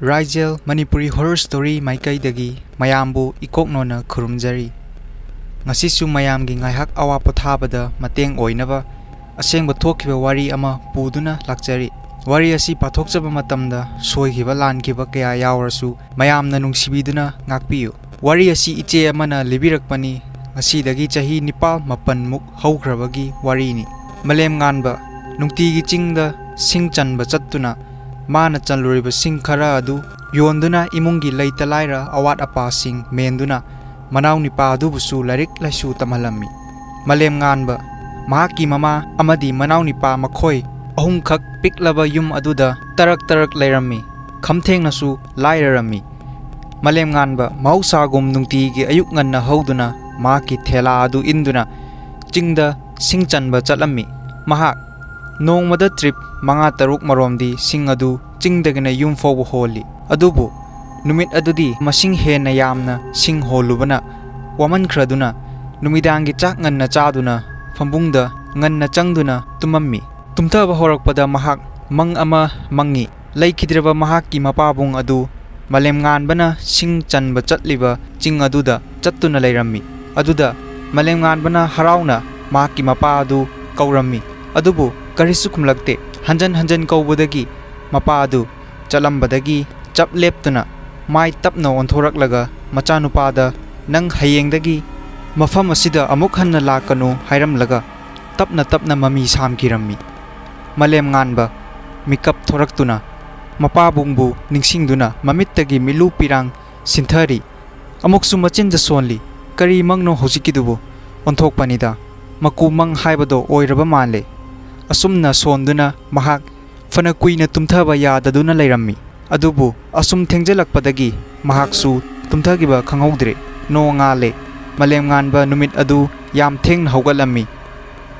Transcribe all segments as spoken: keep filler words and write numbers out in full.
ꯔꯥꯏꯖꯦꯜ Manipuri horror story ꯃꯥꯏꯀꯩꯗꯒꯤ ꯃꯌꯥꯝꯕꯨ ꯏꯀꯣꯛꯅꯣꯅ ꯈꯨꯔꯨꯝꯖꯔꯤ꯫ ꯉꯁꯤꯁꯨ ꯃꯌꯥꯝꯒꯤ ꯉꯥꯏꯍꯥꯛ ꯑꯋꯥ ꯄꯣꯊꯥꯕꯗ ꯃꯇꯦꯡ ꯑꯣꯏꯅꯕ ꯑꯁꯦꯡꯕ ꯊꯣꯛꯈꯤꯕ ꯋꯥꯔꯤ ꯑꯃ ꯄꯨꯗꯨꯅ ꯂꯥꯛꯆꯔꯤ꯫ ꯋꯥꯔꯤ ꯑꯁꯤ ꯄꯥꯊꯣꯛꯆꯕ ꯃꯇꯝꯗ ꯁꯣꯏꯈꯤꯕ ꯂꯥꯟꯈꯤꯕ ꯀꯌꯥ ꯌꯥꯎꯔꯁꯨ ꯃꯌꯥꯝꯅ ꯅꯨꯡꯁꯤꯕꯤꯗꯨꯅ ꯉꯥꯛꯄꯤꯌꯨ꯫ ꯋꯥꯔꯤ ꯑꯁꯤ ꯏꯆꯦ ꯑꯃꯅ ꯂꯤꯕꯤꯔꯛꯄꯅꯤ꯫ ꯉꯁꯤꯗꯒꯤ ꯆꯍꯤ ꯅꯤꯄꯥꯜ ꯃꯥꯄꯜꯃꯨꯛ ꯍꯧꯈ꯭ꯔꯕꯒꯤ ꯋꯥꯔꯤꯅꯤ꯫ ꯃꯥꯂꯦꯝꯉꯥꯟꯕ ꯅꯨꯡꯇꯤꯒꯤ ꯆꯤꯡꯗ ꯁꯤꯡ ꯆꯟꯕ ꯆꯠꯇꯨꯅ ꯃꯥꯅ ꯆꯜꯂꯨꯔꯤꯕ ꯁꯤꯡ ꯈꯔ ꯑꯗꯨ ꯌꯣꯟꯗꯨꯅ ꯏꯃꯨꯡꯒꯤ ꯂꯩꯇ ꯂꯥꯏꯔ ꯑꯋꯥꯠ ꯑꯄꯥꯁꯤꯡ ꯃꯦꯟꯗꯨꯅ ꯃꯅꯥꯎ ꯅꯤꯄꯥ ꯑꯗꯨꯕꯨꯁꯨ ꯂꯥꯏꯔꯤꯛ ꯂꯥꯏꯁꯨ ꯇꯝꯍꯜꯂꯝꯃꯤ꯫ ꯃꯥꯂꯦꯝꯉꯥꯟꯕ ꯃꯍꯥꯛꯀꯤ ꯃꯃꯥ ꯑꯃꯗꯤ ꯃꯅꯥꯎ ꯅꯤꯄꯥ ꯃꯈꯣꯏ ꯑꯍꯨꯝꯈꯛ ꯄꯤꯛꯂꯕ ꯌꯨꯝ ꯑꯗꯨꯗ ꯇꯔꯛ ꯇꯔꯛ ꯂꯩꯔꯝꯃꯤ꯫ ꯈꯝꯊꯦꯡꯅꯁꯨ ꯂꯥꯏꯔꯔꯝꯃꯤ꯫ ꯃꯥꯂꯦꯝꯉꯥꯟꯕ ꯃꯍꯧꯁꯥꯒꯨꯝ ꯅꯨꯡꯇꯤꯒꯤ ꯑꯌꯨꯛ ꯉꯟꯅ ꯍꯧꯗꯨꯅ ꯃꯍꯥꯛꯀꯤ ꯊꯦꯂꯥ ꯑꯗꯨ ꯏꯟꯗꯨꯅ ꯆꯤꯡꯗ ꯁꯤꯡ ꯆꯟꯕ ꯆꯠꯂꯝꯃꯤ꯫ ꯃꯍꯥꯛ ꯅꯣꯡꯃꯗ ꯇ꯭ꯔꯤꯞ ꯃꯉꯥ ꯇꯔꯨꯛ ꯃꯔꯣꯝꯗꯤ ꯁꯤꯡ ꯑꯗꯨ ꯆꯤꯡꯗꯒꯤꯅ ꯌꯨꯝ ꯐꯥꯎꯕ ꯍꯣꯜꯂꯤ꯫ ꯑꯗꯨꯕꯨ ꯅꯨꯃꯤꯠ ꯑꯗꯨꯗꯤ ꯃꯁꯤꯡ ꯍꯦꯟꯅ ꯌꯥꯝꯅ ꯁꯤꯡ ꯍꯣꯜꯂꯨꯕꯅ ꯋꯥꯃꯟꯈ꯭ꯔꯗꯨꯅ ꯅꯨꯃꯤꯗꯥꯡꯒꯤ ꯆꯥꯛ ꯉꯟꯅ ꯆꯥꯗꯨꯅ ꯐꯃꯨꯡꯗ ꯉꯟꯅ ꯆꯪꯗꯨꯅ ꯇꯨꯝꯃꯝꯃꯤ꯫ ꯇꯨꯝꯊꯕ ꯍꯧꯔꯛꯄꯗ ꯃꯍꯥꯛ ꯃꯪ ꯑꯃ ꯃꯪꯉꯤ꯫ ꯂꯩꯈꯤꯗ꯭ꯔꯕ ꯃꯍꯥꯛꯀꯤ ꯃꯄꯥꯕꯨꯡ ꯑꯗꯨ ꯃꯥꯂꯦꯝꯉꯥꯟꯕꯅ ꯁꯤꯡ ꯆꯟꯕ ꯆꯠꯂꯤꯕ ꯆꯤꯡ ꯑꯗꯨꯗ ꯆꯠꯇꯨꯅ ꯂꯩꯔꯝꯃꯤ꯫ ꯑꯗꯨꯗ ꯃꯥꯂꯦꯝꯉꯥꯟꯕꯅ ꯍꯔꯥꯎꯅ ꯃꯍꯥꯛꯀꯤ ꯃꯄꯥ ꯑꯗꯨ ꯀꯧꯔꯝꯃꯤ꯫ ꯑꯗꯨꯕꯨ ꯀꯔꯤꯁꯨ ꯈꯨꯝꯂꯛꯇꯦ꯫ ꯍꯟꯖꯟ ꯍꯟꯖꯟ ꯀꯧꯕꯗꯒꯤ ꯃꯄꯥ ꯑꯗꯨ ꯆꯠꯂꯝꯕꯗꯒꯤ ꯆꯞ ꯂꯦꯞꯇꯨꯅ ꯃꯥꯏ ꯇꯞꯅ ꯑꯣꯟꯊꯣꯔꯛꯂꯒ ꯃꯆꯥꯅꯨꯄꯥꯗ, "ꯅꯪ ꯍꯌꯦꯡꯗꯒꯤ ꯃꯐꯝ ꯑꯁꯤꯗ ꯑꯃꯨꯛ ꯍꯟꯅ ꯂꯥꯛꯀꯅꯨ" ꯍꯥꯏꯔꯝꯂꯒ ꯇꯞꯅ ꯇꯞꯅ ꯃꯃꯤ ꯁꯥꯝꯈꯤꯔꯝꯃꯤ꯫ ꯃꯥꯂꯦꯝꯉꯥꯟꯕ ꯃꯤꯀꯞ ꯊꯣꯔꯛꯇꯨꯅ ꯃꯄꯥꯕꯨꯡꯕꯨ ꯅꯤꯡꯁꯤꯡꯗꯨꯅ ꯃꯃꯤꯠꯇꯒꯤ ꯃꯤꯠꯂꯨ ꯄꯤꯔꯥꯡ ꯁꯤꯟꯊꯔꯤ꯫ ꯑꯃꯨꯛꯁꯨ ꯃꯆꯤꯟꯗ ꯁꯣꯜꯂꯤ꯫ ꯀꯔꯤ ꯃꯪꯅꯣ ꯍꯧꯖꯤꯛꯀꯤꯗꯨꯕꯨ? ꯑꯣꯟꯊꯣꯛꯄꯅꯤꯗ꯫ ꯃꯀꯨ ꯃꯪ ꯍꯥꯏꯕꯗꯣ ꯑꯣꯏꯔꯕ ꯃꯥꯜꯂꯦ꯫ ꯑꯁꯨꯝꯅ ꯁꯣꯟꯗꯨꯅ ꯃꯍꯥꯛ ꯐꯅ ꯀꯨꯏꯅ ꯇꯨꯝꯊꯕ ꯌꯥꯗꯗꯨꯅ ꯂꯩꯔꯝꯃꯤ꯫ ꯑꯗꯨꯕꯨ ꯑꯁꯨꯝ ꯊꯦꯡꯖꯤꯜꯂꯛꯄꯗꯒꯤ ꯃꯍꯥꯛꯁꯨ ꯇꯨꯝꯊꯈꯤꯕ ꯈꯪꯍꯧꯗ꯭ꯔꯦ꯫ ꯅꯣꯡꯉꯥꯜꯂꯦ꯫ ꯃꯥꯂꯦꯝꯉꯥꯟꯕ ꯅꯨꯃꯤꯠ ꯑꯗꯨ ꯌꯥꯝ ꯊꯦꯡꯅ ꯍꯧꯒꯠꯂꯝꯃꯤ꯫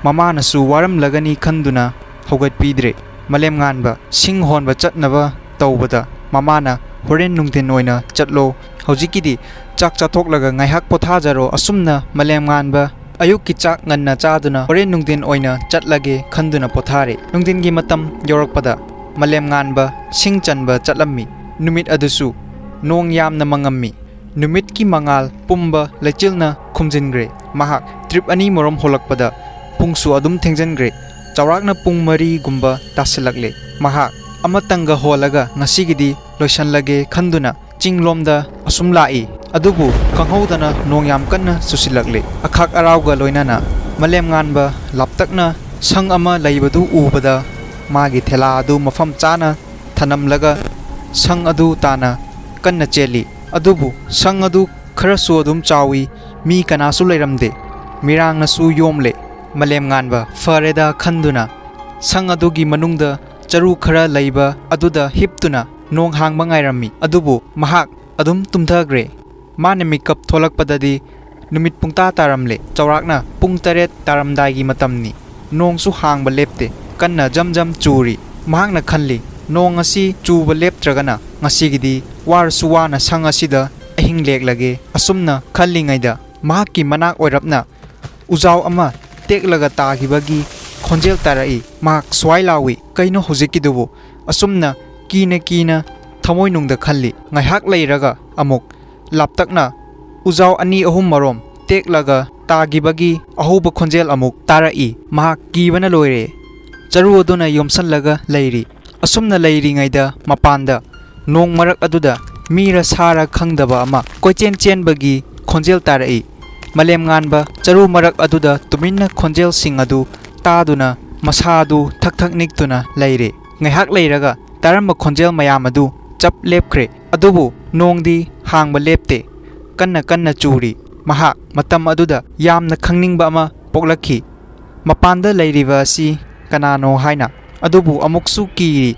ꯃꯃꯥꯅꯁꯨ ꯋꯥꯔꯝꯂꯒꯅꯤ ꯈꯟꯗꯨꯅ ꯍꯧꯒꯠꯄꯤꯗ꯭ꯔꯦ꯫ ꯃꯥꯂꯦꯝꯉꯥꯟꯕ ꯁꯤꯡ ꯍꯣꯟꯕ ꯆꯠꯅꯕ ꯇꯧꯕꯗ ꯃꯃꯥꯅ, "ꯍꯣꯔꯦꯟ ꯅꯨꯡꯊꯤꯟ ꯑꯣꯏꯅ ꯆꯠꯂꯣ, ꯍꯧꯖꯤꯛꯀꯤꯗꯤ ꯆꯥꯛ ꯆꯥꯊꯣꯛꯂꯒ ꯉꯥꯏꯍꯥꯛ ꯄꯣꯊꯥꯖꯔꯣ"꯫ ꯑꯁꯨꯝꯅ ꯃꯥꯂꯦꯝꯉꯥꯟꯕ ꯑꯌꯨꯛꯀꯤ ꯆꯥꯛ ꯉꯟꯅ ꯆꯥꯗꯨꯅ ꯍꯣꯔꯦꯟ ꯅꯨꯡꯊꯤꯟ ꯑꯣꯏꯅ ꯆꯠꯂꯒꯦ ꯈꯟꯗꯨꯅ ꯄꯣꯊꯥꯔꯦ꯫ ꯅꯨꯡꯊꯤꯟꯒꯤ ꯃꯇꯝ ꯌꯧꯔꯛꯄꯗ ꯃꯥꯂꯦꯝꯉꯥꯟꯕ ꯁꯤꯡ ꯆꯟꯕ ꯆꯠꯂꯝꯃꯤ꯫ ꯅꯨꯃꯤꯠ ꯑꯗꯨꯁꯨ ꯅꯣꯡ ꯌꯥꯝꯅ ꯃꯪꯉꯝꯃꯤ꯫ ꯅꯨꯃꯤꯠꯀꯤ ꯃꯉꯥꯜ ꯄꯨꯝꯕ ꯂꯩꯆꯤꯜꯅ ꯈꯨꯝꯖꯤꯟꯈ꯭ꯔꯦ꯫ ꯃꯍꯥꯛ ꯇ꯭ꯔꯤꯞ ꯑꯅꯤ ꯃꯔꯣꯝ ꯍꯣꯜꯂꯛꯄꯗ ꯄꯨꯡꯁꯨ ꯑꯗꯨꯝ ꯊꯦꯡꯖꯤꯟꯈ꯭ꯔꯦ꯫ ꯆꯥꯎꯔꯥꯛꯅ ꯄꯨꯡ ꯃꯔꯤꯒꯨꯝꯕ ꯇꯥꯁꯤꯜꯂꯛꯂꯦ꯫ ꯃꯍꯥꯛ ꯑꯃꯇꯪꯒ ꯍꯣꯜꯂꯒ ꯉꯁꯤꯒꯤꯗꯤ ꯂꯣꯏꯁꯤꯜꯂꯒꯦ ꯈꯟꯗꯨꯅ ꯆꯤꯡꯂꯣꯝꯗ ꯑꯁꯨꯝ ꯂꯥꯛꯏ꯫ ꯑꯗꯨꯕꯨ ꯈꯪꯍꯧꯗꯅ ꯅꯣꯡ ꯌꯥꯝ ꯀꯟꯅ ꯆꯨꯁꯤꯜꯂꯛꯂꯦ꯫ ꯑꯈꯥꯛ ꯑꯔꯥꯎꯒ ꯂꯣꯏꯅꯅ ꯃꯥꯂꯦꯝꯉꯥꯟꯕ ꯂꯥꯞꯇꯛꯅ ꯁꯪ ꯑꯃ ꯂꯩꯕꯗꯨ ꯎꯕꯗ ꯃꯥꯒꯤ ꯊꯦꯂꯥ ꯑꯗꯨ ꯃꯐꯝ ꯆꯥꯅ ꯊꯅꯝꯂꯒ ꯁꯪ ꯑꯗꯨ ꯇꯥꯅ ꯀꯟꯅ ꯆꯦꯜꯂꯤ꯫ ꯑꯗꯨꯕꯨ ꯁꯪ ꯑꯗꯨ ꯈꯔꯁꯨ ꯑꯗꯨꯝ ꯆꯥꯎꯏ, ꯃꯤ ꯀꯅꯥꯁꯨ ꯂꯩꯔꯝꯗꯦ꯫ ꯃꯤꯔꯥꯡꯅꯁꯨ ꯌꯣꯝꯂꯦ꯫ ꯃꯥꯂꯦꯝꯉꯥꯟꯕ ꯐꯔꯦꯗ ꯈꯟꯗꯨꯅ ꯁꯪ ꯑꯗꯨꯒꯤ ꯃꯅꯨꯡꯗ ꯆꯔꯨ ꯈꯔ ꯂꯩꯕ ꯑꯗꯨꯗ ꯍꯤꯞꯇꯨꯅ ꯅꯣꯡ ꯍꯥꯡꯕ ꯉꯥꯏꯔꯝꯃꯤ꯫ ꯑꯗꯨꯕꯨ ꯃꯍꯥꯛ ꯑꯗꯨꯝ ꯇꯨꯝꯊꯈ꯭ꯔꯦ꯫ ꯃꯥꯅ ꯃꯤꯀꯞ ꯊꯣꯛꯂꯛꯄꯗꯗꯤ ꯅꯨꯃꯤꯠ ꯄꯨꯡꯇꯥ ꯇꯥꯔꯝꯂꯦ꯫ ꯆꯥꯎꯔꯥꯛꯅ ꯄꯨꯡ ꯇꯔꯦꯠ ꯇꯥꯔꯝꯗꯥꯏꯒꯤ ꯃꯇꯝꯅꯤ꯫ ꯅꯣꯡꯁꯨ ꯍꯥꯡꯕ ꯂꯦꯞꯇꯦ꯫ ꯀꯟꯅ ꯖꯝ ꯖꯝ ꯆꯨꯔꯤ꯫ ꯃꯍꯥꯛꯅ ꯈꯜꯂꯤ, ꯅꯣꯡ ꯑꯁꯤ ꯆꯨꯕ ꯂꯦꯞꯇ꯭ꯔꯒꯅ ꯉꯁꯤꯒꯤꯗꯤ ꯋꯥꯔꯁꯨ ꯋꯥꯅ ꯁꯪ ꯑꯁꯤꯗ ꯑꯍꯤꯡ ꯂꯦꯛꯂꯒꯦ꯫ ꯑꯁꯨꯝꯅ ꯈꯜꯂꯤꯉꯩꯗ ꯃꯍꯥꯛꯀꯤ ꯃꯅꯥꯛ ꯑꯣꯏꯔꯞꯅ ꯎꯖꯥꯎ ꯑꯃ ꯇꯦꯛꯂꯒ ꯇꯥꯈꯤꯕꯒꯤ ꯈꯣꯟꯖꯦꯜ ꯇꯥꯔꯛꯏ꯫ ꯃꯍꯥꯛ ꯁ꯭ꯋꯥꯏ ꯂꯥꯎꯏ, "ꯀꯩꯅꯣ ꯍꯧꯖꯤꯛꯀꯤꯗꯨꯕꯨ?" ꯑꯁꯨꯝꯅ ꯀꯤꯅ ꯀꯤꯅ ꯊꯃꯣꯏꯅꯨꯡꯗ ꯈꯜꯂꯤ꯫ ꯉꯥꯏꯍꯥꯛ ꯂꯩꯔꯒ ꯑꯃꯨꯛ ꯂꯥꯞꯇꯛꯅ ꯎꯖꯥꯎ ꯑꯅꯤ ꯑꯍꯨꯝ ꯃꯔꯣꯝ ꯇꯦꯛꯂꯒ ꯇꯥꯈꯤꯕꯒꯤ ꯑꯍꯧꯕ ꯈꯣꯟꯖꯦꯜ ꯑꯃꯨꯛ ꯇꯥꯔꯛꯏ꯫ ꯃꯍꯥꯛ ꯀꯤꯕꯅ ꯂꯣꯏꯔꯦ꯫ ꯆꯔꯨ ꯑꯗꯨꯅ ꯌꯣꯝꯁꯜꯂꯒ ꯂꯩꯔꯤ꯫ ꯑꯁꯨꯝꯅ ꯂꯩꯔꯤꯉꯩꯗ ꯃꯄꯥꯟꯗ ꯅꯣꯡ ꯃꯔꯛ ꯑꯗꯨꯗ ꯃꯤꯔ ꯁꯥꯔ ꯈꯪꯗꯕ ꯑꯃ ꯀꯣꯏꯆꯦꯟ ꯆꯦꯟꯕꯒꯤ ꯈꯣꯟꯖꯦꯜ ꯇꯥꯔꯛꯏ꯫ ꯃꯥꯂꯦꯝꯉꯥꯟꯕ ꯆꯔꯨ ꯃꯔꯛ ꯑꯗꯨꯗ ꯇꯨꯃꯤꯟꯅ ꯈꯣꯟꯖꯦꯜꯁꯤꯡ ꯑꯗꯨ ꯇꯥꯗꯨꯅ ꯃꯁꯥ ꯑꯗꯨ ꯊꯛ ꯊꯛ ꯅꯤꯛꯇꯨꯅ ꯂꯩꯔꯦ꯫ ꯉꯥꯏꯍꯥꯛ ꯂꯩꯔꯒ ꯇꯥꯔꯝꯕ ꯈꯣꯟꯖꯦꯜ ꯃꯌꯥꯝ ꯑꯗꯨ ꯆꯞ ꯂꯦꯞꯈ꯭ꯔꯦ꯫ ꯑꯗꯨꯕꯨ ꯅꯣꯡꯗꯤ ꯍꯥꯡꯕ ꯂꯦꯞꯇꯦ꯫ ꯀꯟꯅ ꯀꯟꯅ ꯆꯨꯔꯤ꯫ ꯃꯍꯥꯛ ꯃꯇꯝ ꯑꯗꯨꯗ ꯌꯥꯝꯅ ꯈꯪꯅꯤꯡꯕ ꯑꯃ ꯄꯣꯛꯂꯛꯈꯤ꯫ ꯃꯄꯥꯟꯗ ꯂꯩꯔꯤꯕ ꯑꯁꯤ ꯀꯅꯥꯅꯣ ꯍꯥꯏꯅ꯫ ꯑꯗꯨꯕꯨ ꯑꯃꯨꯛꯁꯨ ꯀꯤꯔꯤ꯫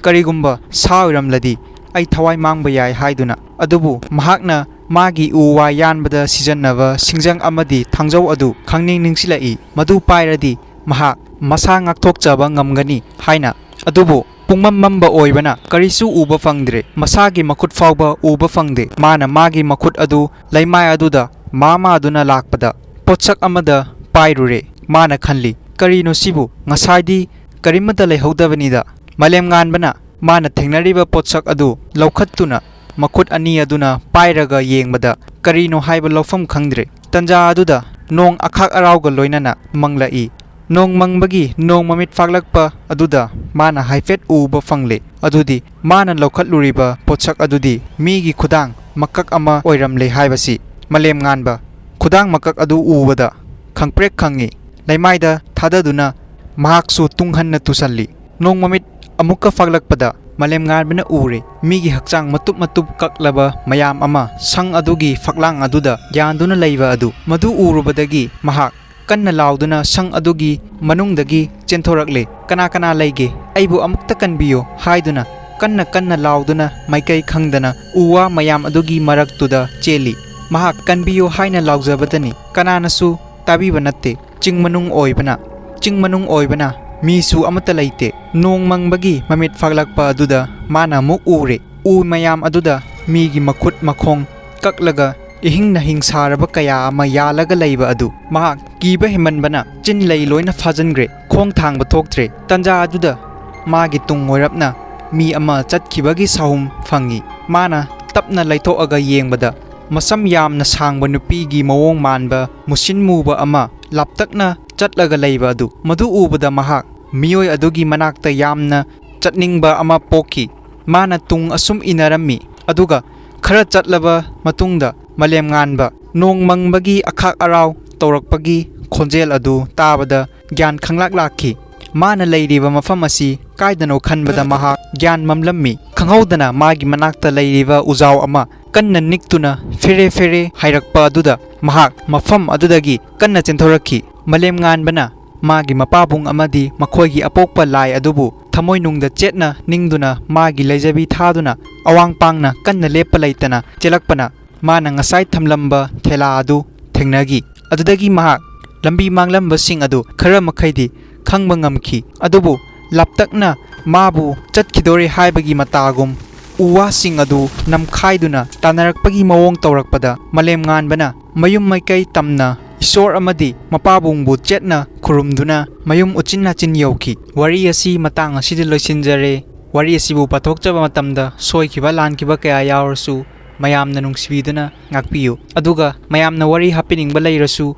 ꯀꯔꯤꯒꯨꯝꯕ ꯁꯥ ꯑꯣꯏꯔꯝꯂꯗꯤ ꯑꯩ ꯊꯋꯥꯏ ꯃꯥꯡꯕ ꯌꯥꯏ ꯍꯥꯏꯗꯨꯅ꯫ ꯑꯗꯨꯕꯨ ꯃꯍꯥꯛꯅ ꯃꯥꯒꯤ ꯎ ꯋꯥ ꯌꯥꯟꯕꯗ ꯁꯤꯖꯤꯟꯅꯕ ꯁꯤꯡꯖꯪ ꯑꯃꯗꯤ ꯊꯥꯡꯖꯧ ꯑꯗꯨ ꯈꯪꯅꯤꯡ ꯅꯤꯡꯁꯤꯜꯂꯛꯏ꯫ ꯃꯗꯨ ꯄꯥꯏꯔꯗꯤ ꯃꯍꯥꯛ ꯃꯁꯥ ꯉꯥꯛꯊꯣꯛꯆꯕ ꯉꯝꯒꯅꯤ ꯍꯥꯏꯅ꯫ ꯑꯗꯨꯕꯨ ꯄꯨꯡꯃꯝ ꯃꯝꯕ ꯑꯣꯏꯕꯅ ꯀꯔꯤꯁꯨ ꯎꯕ ꯐꯪꯗ꯭ꯔꯦ꯫ ꯃꯁꯥꯒꯤ ꯃꯈꯨꯠ ꯐꯥꯎꯕ ꯎꯕ ꯐꯪꯗꯦ꯫ ꯃꯥꯅ ꯃꯥꯒꯤ ꯃꯈꯨꯠ ꯑꯗꯨ ꯂꯩꯃꯥꯏ ꯑꯗꯨꯗ ꯃꯥ ꯃꯥꯗꯨꯅ ꯂꯥꯛꯄꯗ ꯄꯣꯠꯁꯛ ꯑꯃꯗ ꯄꯥꯏꯔꯨꯔꯦ꯫ ꯃꯥꯅ ꯈꯜꯂꯤ, "ꯀꯔꯤꯅꯣ ꯁꯤꯕꯨ? ꯉꯁꯥꯏꯗꯤ ꯀꯔꯤꯃꯠꯇ ꯂꯩꯍꯧꯗꯕꯅꯤꯗ?" ꯃꯥꯂꯦꯝꯉꯥꯟꯕꯅ ꯃꯥꯅ ꯊꯦꯡꯅꯔꯤꯕ ꯄꯣꯠꯁꯛ ꯑꯗꯨ ꯂꯧꯈꯠꯇꯨꯅ ꯃꯈꯨꯠ ꯑꯅꯤ ꯑꯗꯨꯅ ꯄꯥꯏꯔꯒ ꯌꯦꯡꯕꯗ ꯀꯔꯤꯅꯣ ꯍꯥꯏꯕ ꯂꯧꯐꯝ ꯈꯪꯗ꯭ꯔꯦ꯫ ꯇꯟꯖꯥ ꯑꯗꯨꯗ ꯅꯣꯡ ꯑꯈꯥꯛ ꯑꯔꯥꯎꯒ ꯂꯣꯏꯅꯅ ꯃꯪꯂꯛꯏ꯫ ꯅꯣꯡ ꯃꯪꯕꯒꯤ ꯅꯣꯡ ꯃꯃꯤꯠ ꯐꯥꯛꯂꯛꯄ ꯑꯗꯨꯗ ꯃꯥꯅ ꯍꯥꯏꯐꯦꯠ ꯎꯕ ꯐꯪꯂꯦ꯫ ꯑꯗꯨꯗꯤ ꯃꯥꯅ ꯂꯧꯈꯠꯂꯨꯔꯤꯕ ꯄꯣꯠꯁꯛ ꯑꯗꯨꯗꯤ ꯃꯤꯒꯤ ꯈꯨꯗꯥꯡ ꯃꯀꯛ ꯑꯃ ꯑꯣꯏꯔꯝꯂꯦ ꯍꯥꯏꯕꯁꯤ ꯃꯥꯂꯦꯝꯉꯥꯟꯕ ꯈꯨꯗꯥꯡ ꯃꯀꯛ ꯑꯗꯨ ꯎꯕꯗ ꯈꯪꯄ꯭ꯔꯦꯛ ꯈꯪꯉꯤ꯫ ꯂꯩꯃꯥꯏꯗ ꯊꯥꯗꯗꯨꯅ ꯃꯍꯥꯛꯁꯨ ꯇꯨꯡ ꯍꯟꯅ ꯇꯨꯁꯜꯂꯤ꯫ ꯅꯣꯡ ꯃꯃꯤꯠ ꯑꯃꯨꯛꯀ ꯐꯥꯛꯂꯛꯄꯗ ꯃꯥꯂꯦꯝꯉꯥꯟꯕꯅ ꯎꯔꯦ, ꯃꯤꯒꯤ ꯍꯛꯆꯥꯡ ꯃꯇꯨꯞ ꯃꯇꯨꯞ ꯀꯛꯂꯕ ꯃꯌꯥꯝ ꯑꯃ ꯁꯪ ꯑꯗꯨꯒꯤ ꯐꯛꯂꯥꯡ ꯑꯗꯨꯗ ꯌꯥꯟꯗꯨꯅ ꯂꯩꯕ ꯑꯗꯨ꯫ ꯃꯗꯨ ꯎꯔꯨꯕꯗꯒꯤ ꯃꯍꯥꯛ ꯀꯟꯅ ꯂꯥꯎꯗꯨꯅ ꯁꯪ ꯑꯗꯨꯒꯤ ꯃꯅꯨꯡꯗꯒꯤ ꯆꯦꯟꯊꯣꯔꯛꯂꯦ꯫ "ꯀꯅꯥ ꯀꯅꯥ ꯂꯩꯒꯦ? ꯑꯩꯕꯨ ꯑꯃꯨꯛꯇ ꯀꯟꯕꯤꯌꯨ" ꯍꯥꯏꯗꯨꯅ ꯀꯟꯅ ꯀꯟꯅ ꯂꯥꯎꯗꯨꯅ ꯃꯥꯏꯀꯩ ꯈꯪꯗꯅ ꯎ ꯋꯥ ꯃꯌꯥꯝ ꯑꯗꯨꯒꯤ ꯃꯔꯛꯇꯨꯗ ꯆꯦꯜꯂꯤ꯫ ꯃꯍꯥꯛ "ꯀꯟꯕꯤꯌꯨ" ꯍꯥꯏꯅ ꯂꯥꯎꯖꯕꯗꯅꯤ ꯀꯅꯥꯅꯁꯨ ꯇꯥꯕꯤꯕ ꯅꯠꯇꯦ꯫ ꯆꯤꯡ ꯃꯅꯨꯡ ꯑꯣꯏꯕꯅ, ꯆꯤꯡ ꯃꯅꯨꯡ ꯑꯣꯏꯕꯅ ꯃꯤꯁꯨ ꯑꯃꯠꯇ ꯂꯩꯇꯦ꯫ ꯅꯣꯡ ꯃꯪꯕꯒꯤ ꯃꯃꯤꯠ ꯐꯥꯛꯂꯛꯄ ꯑꯗꯨꯗ ꯃꯥꯅ ꯑꯃꯨꯛ ꯎꯔꯦ꯫ ꯎ ꯃꯌꯥꯝ ꯑꯗꯨꯗ ꯃꯤꯒꯤ ꯃꯈꯨꯠ ꯃꯈꯣꯡ ꯀꯛꯂꯒ ꯏꯍꯤꯡ ꯅꯥꯍꯤꯡ ꯁꯥꯔꯕ ꯀꯌꯥ ꯑꯃ ꯌꯥꯜꯂꯒ ꯂꯩꯕ ꯑꯗꯨ꯫ ꯃꯍꯥꯛ ꯀꯤꯕ ꯍꯦꯟꯃꯟꯕꯅ ꯆꯤꯟ ꯂꯩ ꯂꯣꯏꯅ ꯐꯥꯖꯤꯟꯈ꯭ꯔꯦ꯫ ꯈꯣꯡ ꯊꯥꯡꯕ ꯊꯣꯛꯇ꯭ꯔꯦ꯫ ꯇꯟꯖꯥ ꯑꯗꯨꯗ ꯃꯥꯒꯤ ꯇꯨꯡ ꯑꯣꯏꯔꯞꯅ ꯃꯤ ꯑꯃ ꯆꯠꯈꯤꯕꯒꯤ ꯁꯥꯍꯨꯝ ꯐꯪꯉꯤ꯫ ꯃꯥꯅ ꯇꯞꯅ ꯂꯩꯊꯣꯛꯑꯒ ꯌꯦꯡꯕꯗ ꯃꯁꯝ ꯌꯥꯝꯅ ꯁꯥꯡꯕ ꯅꯨꯄꯤꯒꯤ ꯃꯑꯣꯡ ꯃꯥꯟꯕ ꯃꯨꯁꯤꯟ ꯃꯨꯕ ꯑꯃ ꯂꯥꯞꯇꯛꯅ ꯆꯠꯂꯒ ꯂꯩꯕ ꯑꯗꯨ꯫ ꯃꯗꯨ ꯎꯕꯗ ꯃꯍꯥꯛ ꯃꯤꯑꯣꯏ ꯑꯗꯨꯒꯤ ꯃꯅꯥꯛꯇ ꯌꯥꯝꯅ ꯆꯠꯅꯤꯡꯕ ꯑꯃ ꯄꯣꯛꯈꯤ꯫ ꯃꯥꯅ ꯇꯨꯡ ꯑꯁꯨꯝ ꯏꯟꯅꯔꯝꯃꯤ, ꯑꯗꯨꯒ ꯈꯔ ꯆꯠꯂꯕ ꯃꯇꯨꯡꯗ ꯃꯥꯂꯦꯝꯉꯥꯟꯕ ꯅꯣꯡ ꯃꯪꯕꯒꯤ ꯑꯈꯥꯛ ꯑꯔꯥꯎ ꯇꯧꯔꯛꯄꯒꯤ ꯈꯣꯟꯖꯦꯜ ꯑꯗꯨ ꯇꯥꯕꯗ ꯒ꯭ꯌꯥꯟ ꯈꯪꯂꯥꯛ ꯂꯥꯛꯈꯤ꯫ ꯃꯥꯅ ꯂꯩꯔꯤꯕ ꯃꯐꯝ ꯑꯁꯤ ꯀꯥꯏꯗꯅꯣ ꯈꯟꯕꯗ ꯃꯍꯥꯛ ꯒ꯭ꯌꯥꯟ ꯃꯝꯂꯝꯃꯤ꯫ ꯈꯪꯍꯧꯗꯅ ꯃꯥꯒꯤ ꯃꯅꯥꯛꯇ ꯂꯩꯔꯤꯕ ꯎꯖꯥꯎ ꯑꯃ ꯀꯟꯅ ꯅꯤꯛꯇꯨꯅ ꯐꯦꯔꯦ ꯐꯦꯔꯦ ꯍꯥꯏꯔꯛꯄ ꯑꯗꯨꯗ ꯃꯍꯥꯛ ꯃꯐꯝ ꯑꯗꯨꯗꯒꯤ ꯀꯟꯅ ꯆꯦꯟꯊꯣꯔꯛꯈꯤ꯫ ꯃꯥꯂꯦꯝꯉꯥꯟꯕꯅ ꯃꯥꯒꯤ ꯃꯄꯥꯕꯨꯡ ꯑꯃꯗꯤ ꯃꯈꯣꯏꯒꯤ ꯑꯄꯣꯛꯄ ꯂꯥꯏ ꯑꯗꯨꯕꯨ ꯊꯃꯣꯏꯅꯨꯡꯗ ꯆꯦꯠꯅ ꯅꯤꯡꯗꯨꯅ ꯃꯥꯒꯤ ꯂꯩꯖꯕꯤ ꯊꯥꯗꯨꯅ ꯑꯋꯥꯡ ꯄꯥꯡꯅ ꯀꯟꯅ ꯂꯦꯞꯄ ꯂꯩꯇꯅ ꯆꯦꯜꯂꯛꯄꯅ ꯃꯥꯅ ꯉꯁꯥꯏ ꯊꯝꯂꯝꯕ ꯊꯦꯂꯥ ꯑꯗꯨ ꯊꯦꯡꯅꯈꯤ꯫ ꯑꯗꯨꯗꯒꯤ ꯃꯍꯥꯛ ꯂꯝꯕꯤ ꯃꯥꯡꯂꯝꯕꯁꯤꯡ ꯑꯗꯨ ꯈꯔ ꯃꯈꯩꯗꯤ ꯈꯪꯕ ꯉꯝꯈꯤ, ꯑꯗꯨꯕꯨ ꯂꯥꯞꯇꯛꯅ ꯃꯥꯕꯨ ꯆꯠꯈꯤꯗꯣꯔꯦ ꯍꯥꯏꯕꯒꯤ ꯃꯇꯥꯒꯨꯝ ꯎ ꯋꯥꯁꯤꯡ ꯑꯗꯨ ꯅꯝꯈꯥꯏꯗꯨꯅ ꯇꯥꯟꯅꯔꯛꯄꯒꯤ ꯃꯑꯣꯡ ꯇꯧꯔꯛꯄꯗ ꯃꯥꯂꯦꯝꯉꯥꯟꯕꯅ ꯃꯌꯨꯝ ꯃꯥꯏꯀꯩ ꯇꯝꯅ ꯏꯁꯣꯔ ꯑꯃꯗꯤ ꯃꯄꯥꯕꯨꯡꯕꯨ ꯆꯦꯠꯅ ꯈꯨꯔꯨꯝꯗꯨꯅ ꯃꯌꯨꯝ ꯎꯆꯤꯟ ꯅꯥꯆꯤꯟ ꯌꯧꯈꯤ꯫ ꯋꯥꯔꯤ ꯑꯁꯤ ꯃꯇꯥꯡ ꯑꯁꯤꯗ ꯂꯣꯏꯁꯤꯟꯖꯔꯦ꯫ ꯋꯥꯔꯤ ꯑꯁꯤꯕꯨ ꯄꯥꯊꯣꯛꯆꯕ ꯃꯇꯝꯗ ꯁꯣꯏꯈꯤꯕ ꯂꯥꯟꯈꯤꯕ ꯀꯌꯥ ꯌꯥꯎꯔꯁꯨ ꯃꯌꯥꯝꯅ ꯅꯨꯡꯁꯤꯕꯤꯗꯨꯅ ꯉꯥꯛꯄꯤꯌꯨ꯫ ꯑꯗꯨꯒ ꯃꯌꯥꯝꯅ ꯋꯥꯔꯤ ꯍꯥꯞꯄꯤꯅꯤꯡꯕ ꯂꯩꯔꯁꯨ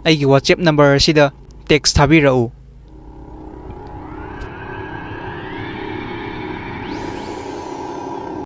ꯑꯩꯒꯤ WhatsApp number ꯑꯁꯤꯗ text ꯊꯥꯕꯤꯔꯛꯎ꯫